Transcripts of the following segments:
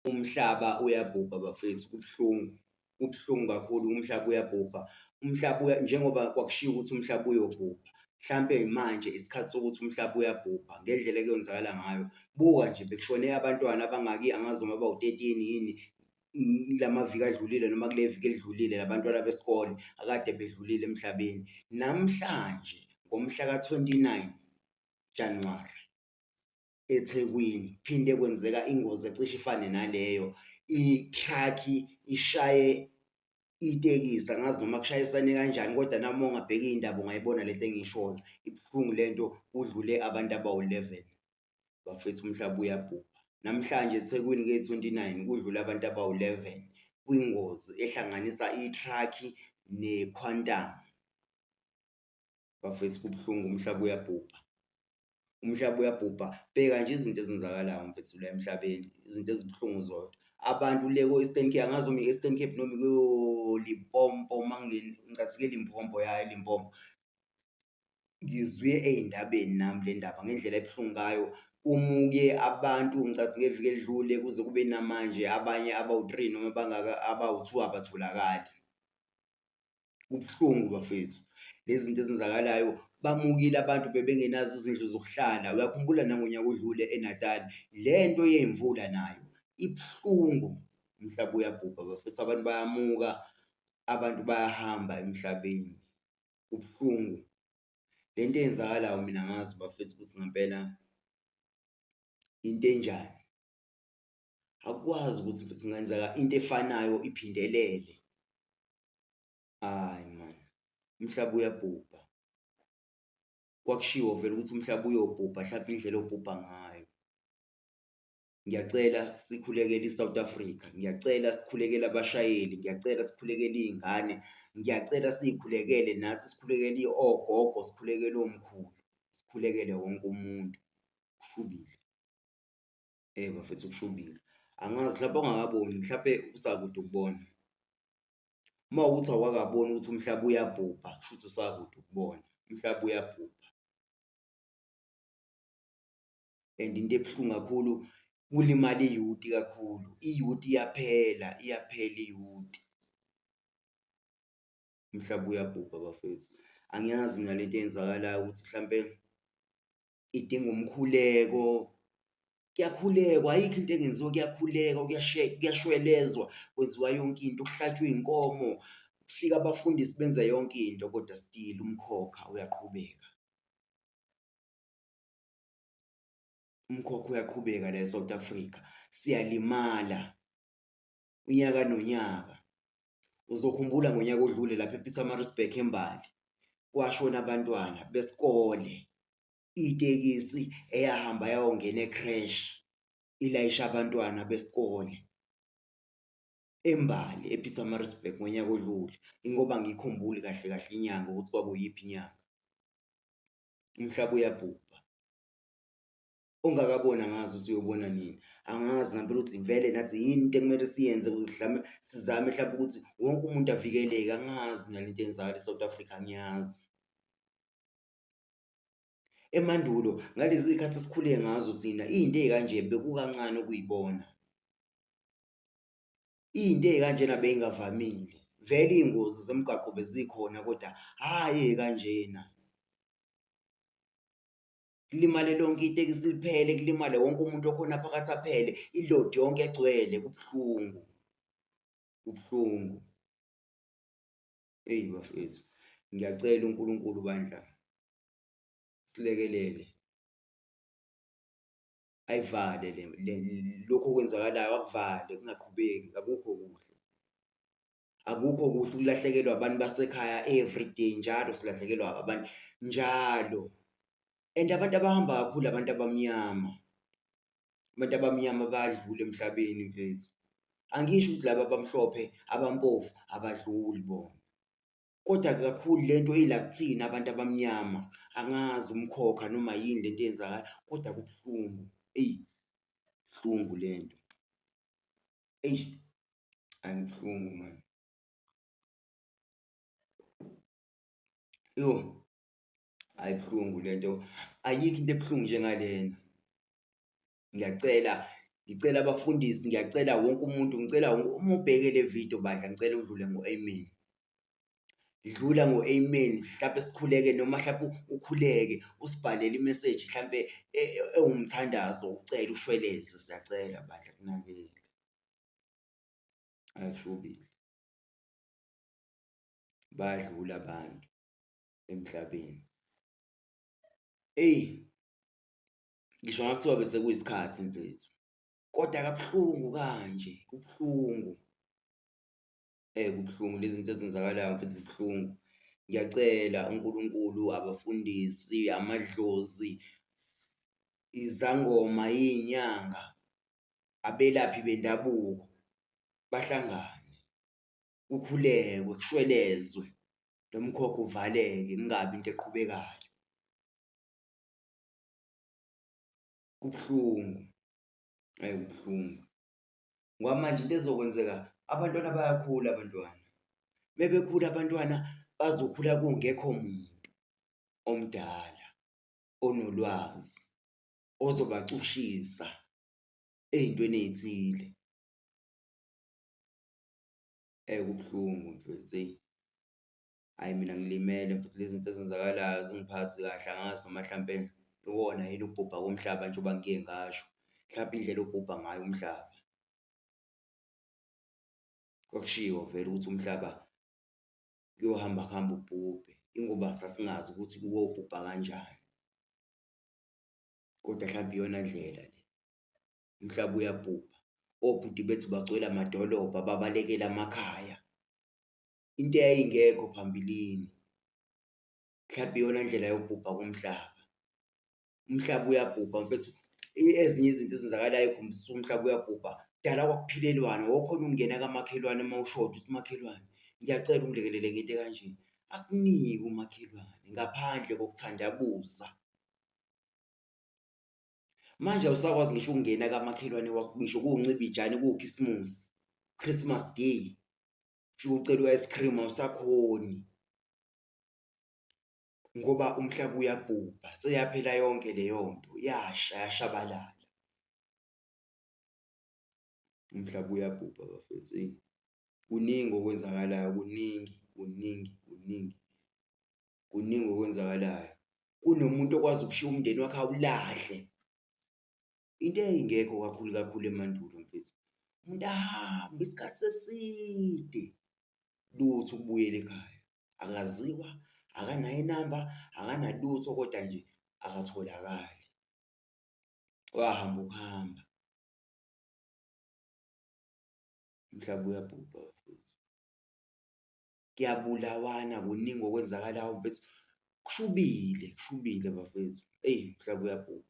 Umhlaba uyabhubha bafethu kubuhlungu, kubuhlungu kakhulu umhlaba uyabhubha. Umhlaba njengoba kwakushiwo ukuthi umhlaba uyobhubha, mhlampe manje isikhathi sokuthi umhlaba uyabhubha ngendlela ekwenzakala ngayo. Buka nje bekushone abantwana abangaki angazi noma bawu-thirteen yini kula maviki adlulile noma kule viki elidlulile la bantwana besikole akade bedlulile emhlabeni. Namhlanje ngomhla ka-29 Januwari eThekwini phinde kwenzeka ingozi ecishe ifane naleyo i-truck ishaye itekisi angazi noma kushayisane kanjani kodwa nami uma ungabheka iy'ndaba ungayibona lento engiyishoyo ibuhlungu lento kudlule abantu abawu-11 bafethu umhlaba uyabhubha namhlanje eThekwini ke-29 kudlule abantu abawu-11 kwingozi ehlanganisa i-truck ne-Quantum bafethu kubuhlungu umhlaba uyabhubha umhlaba uyabhubha bheka nje izinto ezenzakalayo mfethu la emhlabeni izinto ezibuhlungu zodwa abantu le ko-Eastern Cape angazi noma i-Eastern Cape noma iko-Limpopo uma ngicathi ke-Limpopo ya eLimpopo ngizwe ey'ndabeni nami le ndaba ngendlela ebuhlungu ngayo kumuke abantu ngicathi ngeviki elidlule kuze kube namanje abanye abawu-three noma bangaka abawu-two abatholakali. Kubuhlungu bafethu lezi zinto ezenzakalayo bamukile abantu bebengenazo izindlu zokuhlala. Uyakhumbula nangonyaka odlule eNatal le nto yey'mvula nayo ibuhlungu, umhlaba uyabhubha bafethu abantu bayamuka, abantu bayahamba emhlabeni kubuhlungu. Le nto eyenzakalayo mina angazi bafethu ukuthi ngempela into enjani. Akukwazi ukuthi mfethu kungenzeka into efanayo iphindelele. Hhayi mani, umhlaba uyabhubha. Kwakushiwo vele ukuthi umhlaba uyobhubha hlampe indlela obhubha ngayo. Ngiyacela sikhulekele i-South Africa, ngiyacela sikhulekele abashayeli, ngiyacela sikhulekele iy'ngane, ngiyacela siy'khulekele nathi sikhulekele ogogo, sikhulekele omkhulu, sikhulekele wonke umuntu. Kushubile. Eh bafethu kushubile. Angazi mhlawumbe ongakaboni mhlampe usakude ukubona. Uma kuwukuthi awukakaboni ukuthi umhlaba uyabhubha kushuthi usakude ukubona, umhlaba uyabhubha. And into ebuhlungu kakhulu kulimala i-youth kakhulu, i-youth iyaphela, iyaphela i-youth. Umhlaba uyabhubha bafethu. Angiyazi mina lento eyenzakalayo ukuthi hlampe idinga umkhuleko kuyakhulekwa ayikho into engenziwa kuyakhulekwa kuyashwelezwa kwenziwa yonke into kuhlatshwa iy'nkomo kufika abafundisi benza yonke into kodwa still umkhokha uyaqhubeka. Umkhokha uyaqhubeka la eSouth Africa siyalimala unyaka nonyaka. Uzokhumbula ngonyaka odlule lapha ePietermaritzburg eMbali kwashona abantwana besikole itekisi eyahamba yayongena e-creche ilayisha abantwana besikole eMbali ePietermaritzburg ngonyaka odlule. Ingoba angiyikhumbuli kahle kahle inyanga ukuthi kwakuyiphi inyanga. Umhlaba uyabhubha. Ongakaboni angazi ukuthi uyobona nini. Angazi ngampela ukuthi vele nathi yini into ekumele siyenze ukuze sihlame sizame mhlawumbe ukuthi wonke umuntu avikeleke. Angazi mina lento eyenzakala e-South Africa angiyazi. Emandulo ngalezi zikhathi esikhule ngazo thina iy'nto ey'kanje bekukancane ukuy'bona. Iy'nto ey'kanjena bey'ngavamile vele iy'ngozi zemigwaqo bezikhona kodwa hhayi ey'kanjena. Kulimale lonke itekisi liphele, kulimale wonke umuntu okhona phakathi aphele, ilodi yonke egcwele kubuhlungu, kubuhlungu. Eyi bafethu, ngiyacela uNkulunkulu bandla silekelele ayivale le lokhu okwenzakalayo akuvale kungaqhubeki akukho kuhle. Akukho kuhle ukulahlekelwa abantu basekhaya everyday njalo silahlekelwa abantu njalo and abantu abahamba kakhulu abantu abamnyama. Abantu abamnyama bayadlula emhlabeni mfethu. Angisho ukuthi laba abamhlophe abampofu abadluli bona kodwa kakhulu lento ila kuthina abantu abamnyama angazi umkhokha noma yini lento eyenzakala kodwa kubuhlungu eyi buhlungu lento. Eish angibuhlungu mani. Yo hayi buhlungu lento ayikho into ebuhlungu njengalena. Ngiyacela Ngicela abafundisi, ngiyacela wonke umuntu, ngicela wonke uma ubheke le video bandla ngicela udlule ngo-amen. Dlula ngo-amen mhlampe sikhuleke noma mhlampe ukhuleke usibhalele imeseji mhlampe e, e, ewumthandazo ucela ushweleze siyacela bandla kunakele. Akushubile. Badlula abantu emhlabeni. Eyi ngisho ngakuthiwa bese kuyisikhathi mfethu kodwa kabuhlungu kanje kubuhlungu eh kubuhlungu lezi zinto ezenzakalayo mfethu zibuhlungu ngiyacela uNkulunkulu abafundisi amadlozi izangoma iy'nyanga abelaphi bendabuko bahlangane kukhulekwe kushwelezwe lo mkhokha uvaleke kungabi into eqhubekayo. Kubuhlungu, hhayi kubuhlungu ngoba manje into ezokwenzeka abantwana bayakhula abantwana, mebekhula abantwana bazokhula kungekho muntu omdala onolwazi ozobacushisa ey'ntweni ey'thile. Eyi kubuhlungu mfethu eyi. Hhayi mina ngilimele mfethu lezi zinto ezenzakalayo azingiphathi kahle angazi noma hlampe iwona yini ukubhubha komhlaba njengoba ngike ngasho, mhlampe indlela obhubha ngayo umhlaba. Kwakushiwo vele ukuthi umhlaba kuyohamba kuhambe ubhubhe, ingoba sasingazi ukuthi kuyobhubha kanjani, kodwa hlampe iyona ndlela le. Umhlaba uyabhubha, obhuti bethu bagcwele amadolobha babalekela amakhaya. Into eyayingekho phambilini mhlawumbe iyona ndlela yokubhubha komhlaba. Umhlaba uyabhubha mfethu, ezinye izinto ezenzakalayo ey'khombisa ukuthi umhlaba uyabhubha, kudala kwakuphilelwana wawukhona ukungena kamakhelwane uma ushoda uthi makhelwane ngiyacela ungilekelele ngento ekanje, akunike umakhelwane ngaphandle kokuthandabuza. Manje awusakwazi ngisho ukungena kamakhelwane wakho ngisho kuwuncibijane kuwukhisimusi, Christmas day. Ufike ucela u-ice cream awusakhoni ngoba umhlaba uyabhubha seyaphela yonke leyo nto yasha yashabalala. Umhlaba uyabhubha bafethu eyi kuningi okwenzakalayo kuningi kuningi kuningi kuningi okwenzakalayo. Kunomuntu okwazi ukushiya umndeni wakhe awulahle. Into eyayingekho kakhulu kakhulu emandulo mfethu, umuntu ahambe isikhathi eside lutho ukubuyela ekhaya, akaziwa, akanayo inamba, akanalutho kodwa nje akatholakali. Wahamba ukuhamba. Umhlaba uyabhubha bafethu. Kuyabulawana kuningi okwenzakalayo mfethu, kushubile kushubile bafethu, eyi umhlaba uyabhubha.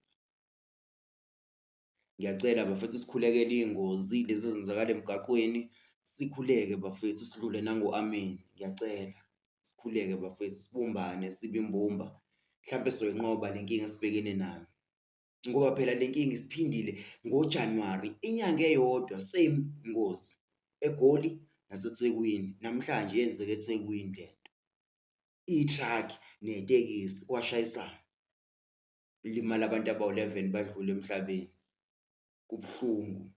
Ngiyacela bafethu sikhulekele iy'ngozi lezi ezenzakala emgaqweni, sikhuleke bafethu sidlule nango-ameni, ngiyacela sikhuleke bafethu sibumbane sibe imbumba mhlampe soyinqoba le nkinga esibhekene nayo. Ngoba phela le nkinga isiphindile ngoJanuwari inyanga eyodwa same ngozi eGoli naseThekwini, namhlanje yenzeke eThekwini le nto. I-truck netekisi kwashayisana. Kulimala abantu abawu-11 badlule emhlabeni. Kubuhlungu,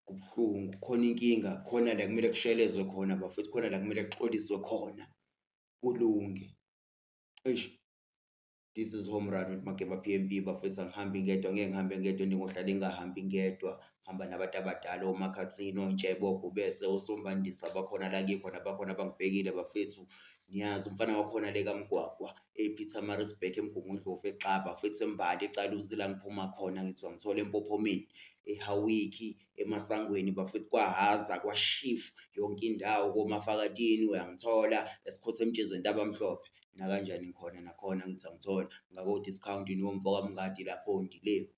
kubuhlungu khona inkinga khona la kumele kushelezwe khona bafethu, khona la kumele kuxoliswe khona kulunge. Eish this is home run with Mageba P_M_B bafethu angihambi ngedwa ngeke ngihambe ngedwa ndingohlale ngingahambi ngedwa ngihamba nabantu abadala omakhathini ontshebe ogubese osombandisa bakhona la ngikhona bakhona bangibhekile bafethu niyazi umfana wakhona le kamgwagwa ePietermaritzburg eMgungundlovu eXaba futhi eMbali eCaluzi la ngiphuma khona ngithi ngithola eMpophomeni eHawiki eMasangweni bafethu kwaHaza kwaShifu yonke indawo koMafakatini uyangithola esikhotha emtshezi entabamhlophe nakanjani ngikhona nakhona ngithi angithola ngako-discount nomfo kaMngadi lapho Ndile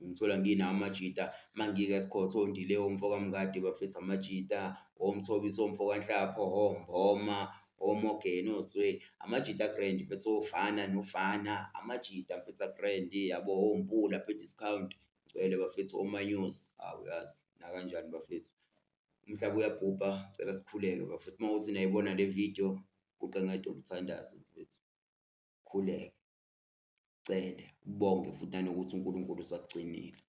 ngithola nginawo amajita mangike esikhotha oNdile omfo kaMngadi bafethu amajita omthobisi omfo kaNhlapho oMboma oMorgan oSweli amajita grand mfethu ofana nofana amajita mfethu grand yabo oMpula phe discount ngcwele bafethu oManyusi awu yazi nakanjani bafethu umhlaba uyabhubha cela sikhuleke bafethu uma uthi nayibona le video guqa ngedolo uthandaze mfethu khuleke cele ubonge futhi nanokuthi uNkulunkulu usakugcinile.